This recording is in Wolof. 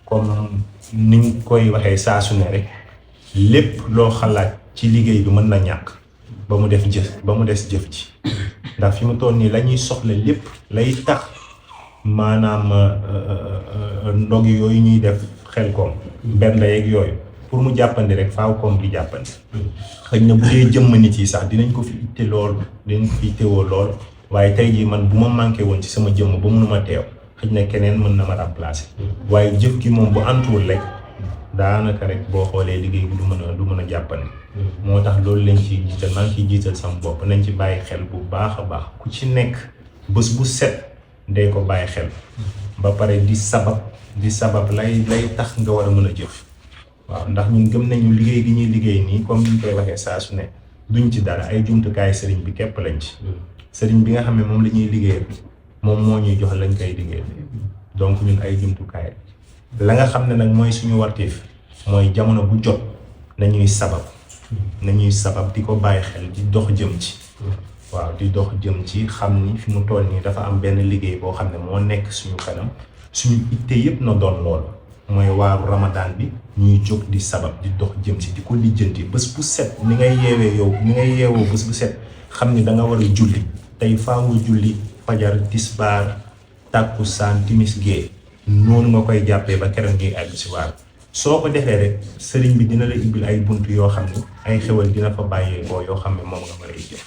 comme niñ koy waxee saa su ne rek lépp loo xalaat ci liggéey bi mën na ñàkk ba mu des jëf ji ndax fi mu toll nii la ñuy soxla lépp lay tax maanaam ndog yooyu ñuy def xel koom benn yeeg yooyu pour mu jàppandi rek faaw koom gi jàppandi xëy na bu dee jëmm nit yi sax dinañ ko fi itte lool dinañ ko fi ittewoo lool waaye tey jii man bu ma manqué woon ci sama jëmm ba mënuma teew xëy na keneen mën na ma remplacer waaye jëf gi moom bu antuwul rek daanaka rek boo xoolee liggéey bi du mën a jàppandi moo tax loolu lañ ciy jiital maa ngi ciy jiital sama bopp nañ ci bàyyi xel bu baax a baax ku ci nekk bés bu set day ko bàyyi xel ba pare di sabab lay tax nga war a mën a jëf waaw ndax ñun gëm nañu liggéey gi ñuy liggéey nii comme ni ñu koy waxee saa su ne duñ ci dara ay jumtukaay sëriñ bi képp lañ ci sëriñ bi nga xam ne moom la ñuy liggéeyal moom moo ñuy jox lañ koy liggéeyal donc ñun ay jumtukaay la nga xam ne nag mooy suñu warteef mooy jamono bu jot nañuy sabab di ko bàyyi xel di dox jëm ci waaw di dox jëm ci xam ni fi mu toll nii dafa am benn liggéey boo xam ne moo nekk suñu kanam suñu itte yëpp na doon loolu mooy waaru Ramadan bi ñuy jóg di sabab di dox jëm ci di ko lijjanti bés bu set ni ngay yeewoo bés bu set xam ni da nga war a julli tey faawu julli fajar tisbaar tàkkusaan timis gée noonu nga koy jàppee ba keroog ngi àgg si waar soo ko defee rek sëriñ bi dina la ibbil ay bunt yoo xam ne ay xewal dina fa bàyyeekoo yoo xam ne moom nga war a jëf